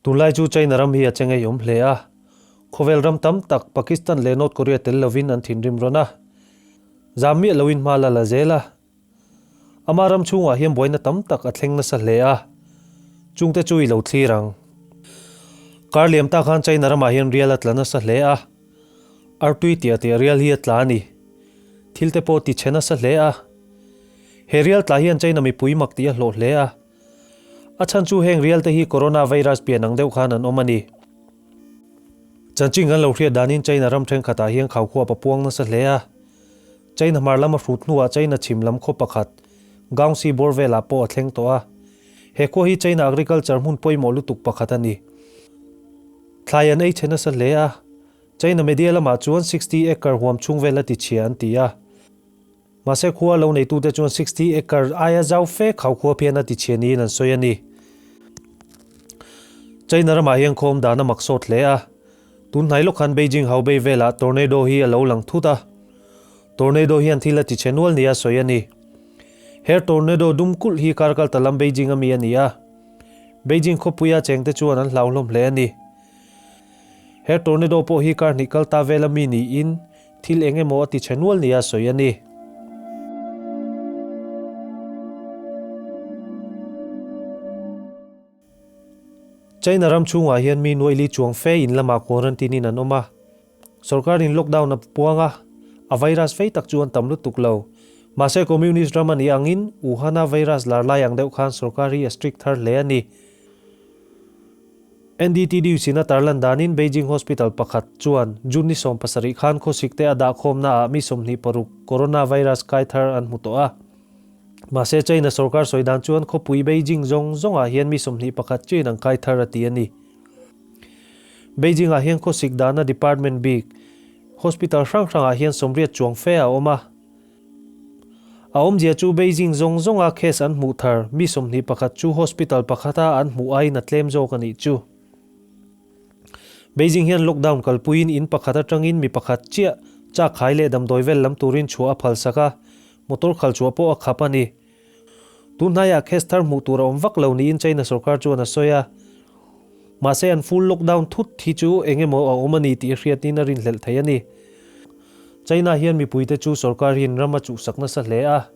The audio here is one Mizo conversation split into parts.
Tunlai chu China ram hi a che ngei awm hle a, khawvel ram tam tak Pakistan leh North Korea tel lovin an thinrim rawn a, zam miah loin hma la la zel a. Ama ram chhungah hian buaina tam tak a thleng nasa hle a, chungte chu i lo thlir ang. Kar liam ta khan China ramah hian rial a tla nasa hle a, artui tia tia rial hi a tla a ni. Thil te pawh ti chhe nasa hle a. He rial tla hian China mipui mak tih a hlawh hle a. A chhan chu heng rial te hi Corona virus pian ang deuh khan an awm a ni. Chanchin kan lo hriat danin China ram thenkhatah hian khaukhua pa puang nasa hle a. China hmar lama hrut hnuah China chhim lam khaw pakhat, Gaungsi bawr velah pawh a thleng tawh a. He khua hi China agriculture hmun pawimawh lutuk pakhat a ni. Thlai an ei chhe nasa hle a. China media lamah chuan 60 acre huam chhung vel a ti chhia an ti a. Mahse khua lo neitute chuan 60 acre aia zau fe khau khua phian a ti chhia niin an sawi a ni. China ramah hian khawm dan a mak sawt hle a. Tun hnai lawk khan Beijing Hubei velah tornado hi a lo lang thut a. Tornado hian thil a ti chhe nual nia sawi a ni. He tornado dum kulh hi kar kal ta lam Beijing a mi a ni a. Beijing khawpuia chengte chuan an hlauhlawm hle a ni. He tornado pawh hi kar hnih kal ta vel a mi niin thil eng emaw a ti chhe nual nia sawi a ni. China ram chhungah hian mi nuaili chuang fe in lamah quarantine in an awm a. Sorkarin lockdown a puang a, a virus fei tak chu an tam lutuk lo. Mahse communist ram a nih angin Wuhan-a virus lar lai ang deuh khan sorkar hi a strict thar hle a ni. NDTD sin a tarlan danin Beijing Hospital pakhat chuan June ni 17 khan khawsik te a dahkhawmnaah mi 26 coronavirus kai thar an hmu tawh a. Mahse China sorkar sawi dan chuan khawpui Beijing zawng zawngah hian mi 21 chiin an kai thar a ti a ni. Beijing-ah hian khawsik dana department bik hospital hrang hrangah hian 80 chuang fe a awm a. A awmzia chu Beijing zawng zawnga case an hmuh thar mi 21 chu hospital pakhata an hmuh aiin a tlem zawk a nih chu. Beijing hian lockdown kalpuiin in pakhat atangin mi pakhat chiah chak khai leh damdawi vel lam turin chhuah a phalsak a, motor khal chhuah pawh a khap a ni. Tun hnaiah case thar hmuh tur a awm vak lo niin China sorkar chuan a sawi a. Mahse an full lockdown thut hi chu eng emaw a awm a ni tih hriatin a rinhlelh thei a ni. China hian mipuite chu sorkar hian ram a chuhsak nasa hle a.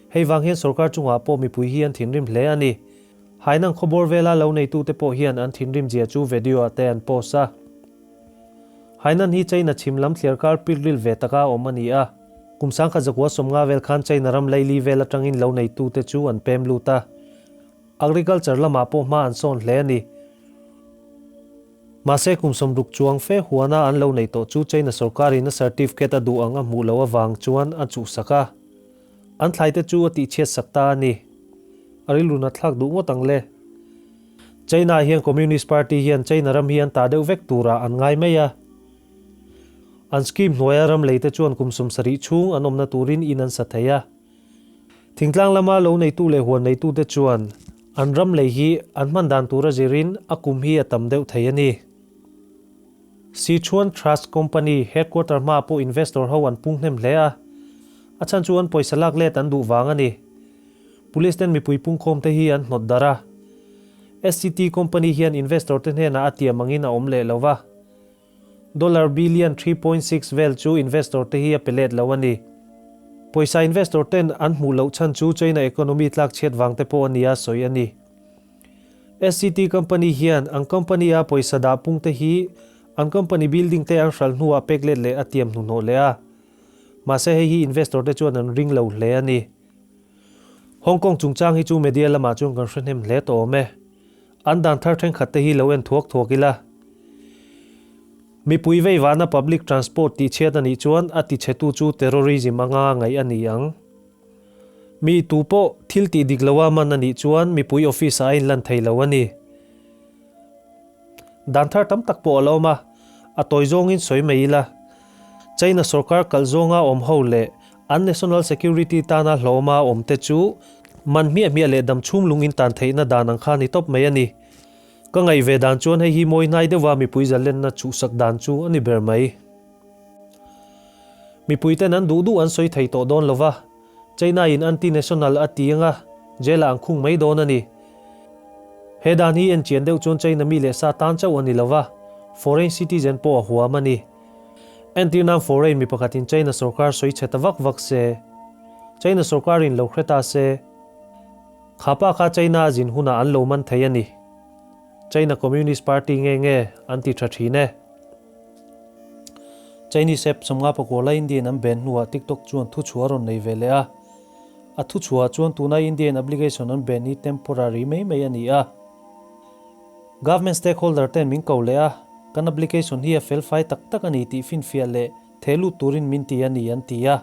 Hei vang hian sorkar chungah pawh mipui hi an thinrim hle a ni. Hainan khawbawr vela lo neitute pawh hian an thinrim zia chu video ah te an post a. Hainan hi China chhim lam thliar kar pilril ve taka awm a ni a. Kum 1950 vel khan China ram laili vel atangin lo neitute chu an pem lut a. Agriculture lamah pawh hma an sawn hle a ni. Mahse kum 60 chuang fe huana an lo nei tawh chu China sorkarin a certificate a duh ang a hmuh loh avang chuan a chuhsak a. An thlaite chu a tihchhiat sak ta a ni. A rilrun a thlak duh ngawt ang le. China hian Communist Party hian China ram hi an ta deuh vek turah an ngai mai a. An scheme hnuaia ram leite chuan kum 70 chhung an awmna turin in an sa thei a. Thingtlang lama lo neitu leh huan neitute chuan an ram lei hi an hman dan tura zirin a kum hi a tam deuh thei a ni. Sichuan Trust Company headquarter hmaah pawh investor ho an pung hnem hle a, a chhan chu an pawisa lak let an duh vang a ni. Police ten mipui pungkhawm te hi an hnawt darh a. SCT company hian investor te hnenah a tiam angin a awm leh lo va. Dollar billion 3.6 vel chu investor te hi a pe let lo a ni. Pawisa investor ten an hmuh loh chhan chu China economy tlak chhiat vang te pawh a nia sawi a ni. SCT company hian an company a pawisa dah pung te hi an company building te an hralh hnuah pek let leh a tiam hnuhnawh leh a. Mahse hei hi investor te chuan an ring lo hle a ni. Hong Kong chungchang hi chu media lamah chuan kan hre hnem hle tawh awm e. An dan thar thenkhat te hi lo en thuak thuak ila. Mipui vei vana public transport tih chhiat a nih chuan a ti chhetu chu terrorism anga ngaih a ni ang. Mi tu pawh thil tih dik loa man a nih chuan mipui office ah a inlan thei lo a ni. Dan thar tam tak pawh a la awm a, a tawi zawngin sawi mai ila. China sorkar kalh zawnga awm ho leh an national security tana hlawma awm te chu man hmiah hmiah leh dam chhung lung in tan theihna dan ang kha ni tawp mai a ni. Ka ngaih ve dan chuan hei hi mawi hnai deuha mipui zalenna chhuhsak dan chu a ni ber mai. Mipui ten an duh duh an sawi thei tawh dawn lova, China in anti-national a ti anga. Jail-ah an khung mai dawn a ni. He dan hi en chian deuh chuan China mi leh sa tan chauh a ni lo va, foreign citizen pawh a huam a ni. Entir nan foreign mi pakhatin China sorkar sawi chhe ta vak vak se, China sorkarin lo hre ta se, kha pa kha China a zin hunah an lo man thei a ni. China Communist Party nge nge an ti tha thin e. Chinese app sawmnga pakua la Indian an ban hnuah TikTok chuan thuchhuah a rawn nei ve leh a. A thuchhuah chuan tuna Indian application an ban hi temporary mai mai a ni a. Government stakeholder ten min ko leh a, kan application hi a felfai tak tak a ni tih finfiah leh theh lut turin min ti a ni an ti a.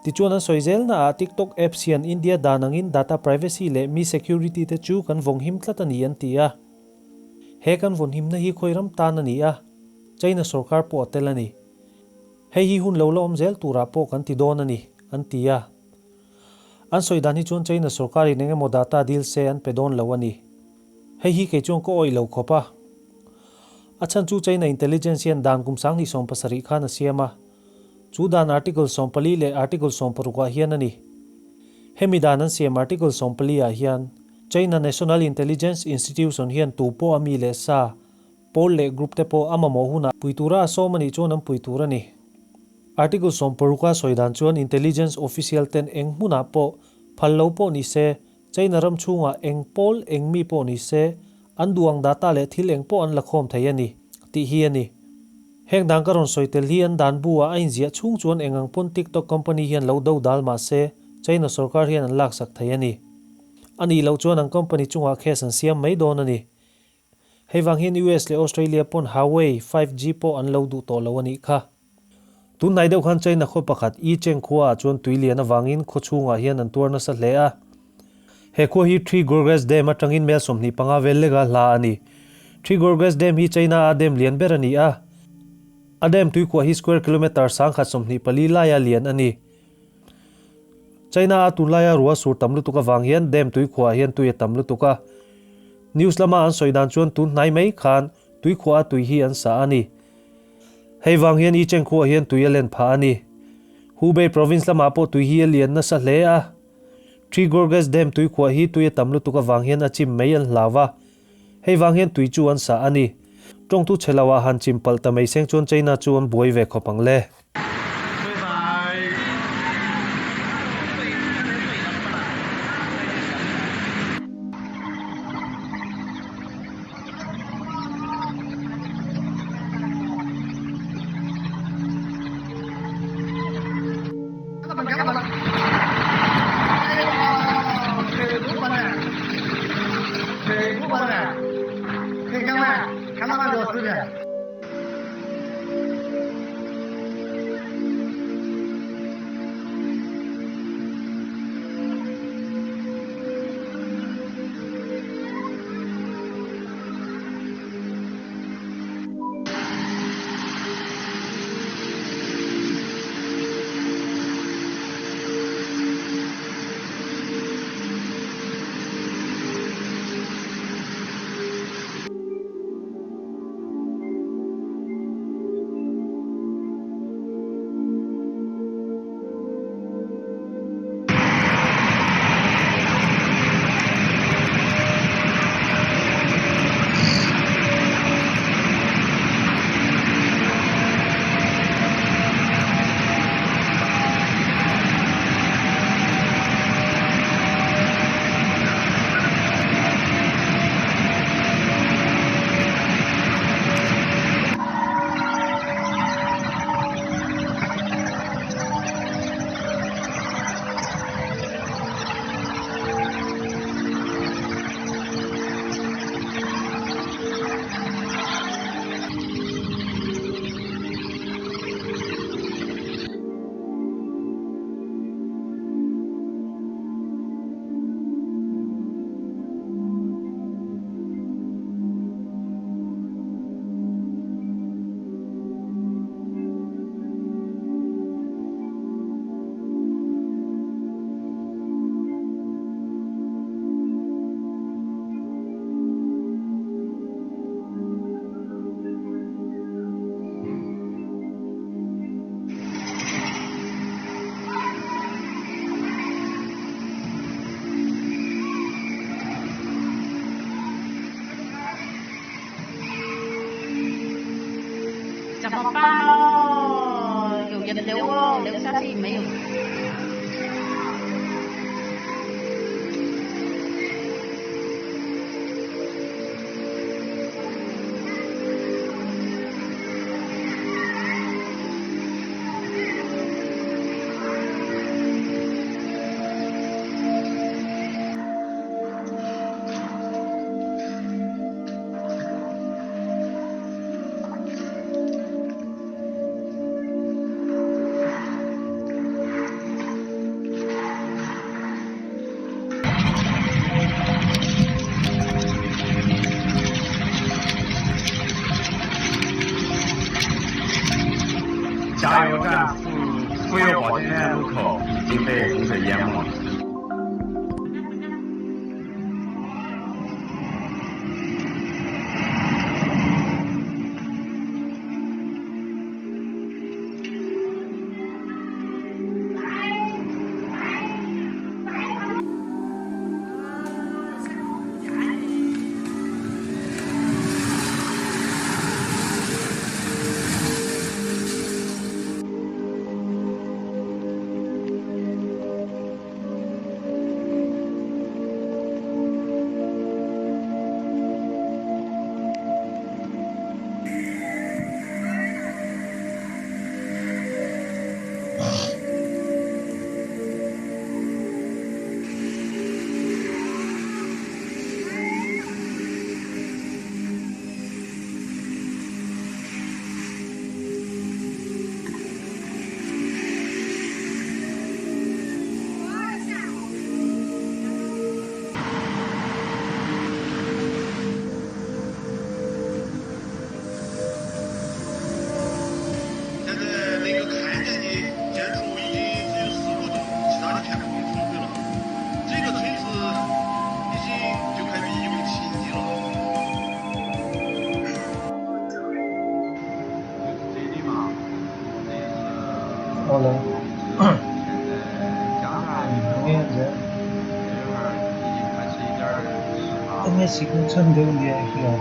Tichuan an sawi zel naah TikTok apps hian India dan angin data privacy leh mi security te chu kan vawng him tlat a ni an ti a. He kan vawn himna hi khawi ram tan a ni a, China sorkar pawh a tel a ni. Hei hi hun lo la awm zel turah pawh kan ti dawn a ni, an ti a. An sawi dan hi chuan China sorkarin eng emaw data deal se an pe dawn lo a ni. Hei hi kei chuan ka awih lo khawp a. A chhan chu China intelligence hian dan kum 2017 khan a siam a. Chu dan Article 14 leh Article 16 ah hian a ni. Hemi dan an siam Article 14 ah hian China National Intelligence Institution hian tu pawh a mi leh sa, pawl leh group te pawh a mamawh hunah pui tura a sawm a nih chuan an pui tur a ni. Article 16 a sawi dan chuan Intelligence Official ten eng hmunah pawh phal lo pawh ni se, China ram chhungah eng pawl eng mi pawh ni se, an duh ang data leh thil eng pawh an la khawm thei a ni, tih hi a ni. Heng dan ka rawn sawi tel hi an dan bu ah a inziah chhung chuan eng ang pawn TikTok company hian lo do dal mah se, China sorkar hian an laksak thei a ni. A nih loh chuan an company chungah case an siam mai dawn a ni. Hei vang hian US leh Australia pawn Huawei 5G pawh an lo duh tawh lo a nih kha. Tun hnai deuh khan China khaw pakhat Yicheng khua ah chuan tui lian avangin khaw chhungah hian an tuar nasa hle a. He khua hi Three Gorges Dam atangin mel 25 vel leka hla a ni. Three Gorges Dam hi China a dam lian ber a ni a. A dam tuikhuah hi square kilometre 1024 laia lian a ni. China a tunlaia ruah sur tam lutuk avang hian dam tuikhuah hian tui a tam lutuk a. News lama an sawi dan chuan tun hnai mai khan tuikhuah a tui hi an sa a ni. Hei vang hian Yicheng khuah hian tui a len phah a ni. Hubei province lamah pawh tui hi a lian nasa hle a. Three Gorges Dam tuikhuah hi tui a tam lutuk avang hian a chim mai an hlau a. Hei vang hian tui chu an sa a ni. Tawngtu chhe lo ah han chim palh ta mai seng chuan China chu an buai ve khawp ang le. 怎么办哦？有人流哦，流下去没有？加油站妇妇幼保健院路口已经被洪水淹没。现在能够看见的建筑物已经只有四五栋，其他的全部被摧毁了。这个村子已经就快被夷为平地了。Awle. Enge sikul chhan deuh nia i hria.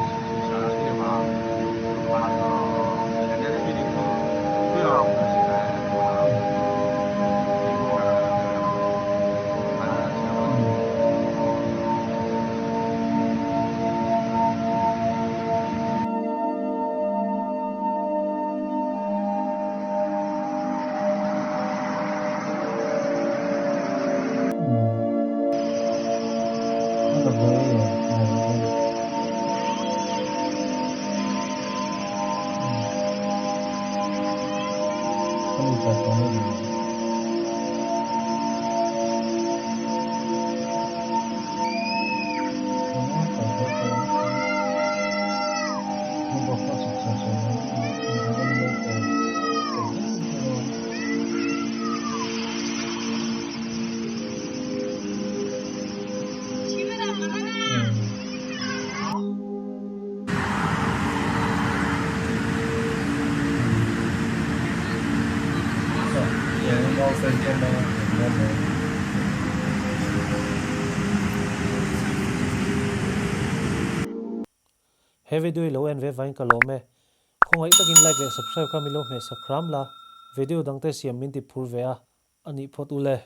He video hi lo en ve vain ka lawm e. Khawngaih takin like leh subscribe kha min lo hmeh sak hram la. Video dangte siam min ti phur ve a, a nih phawt u le.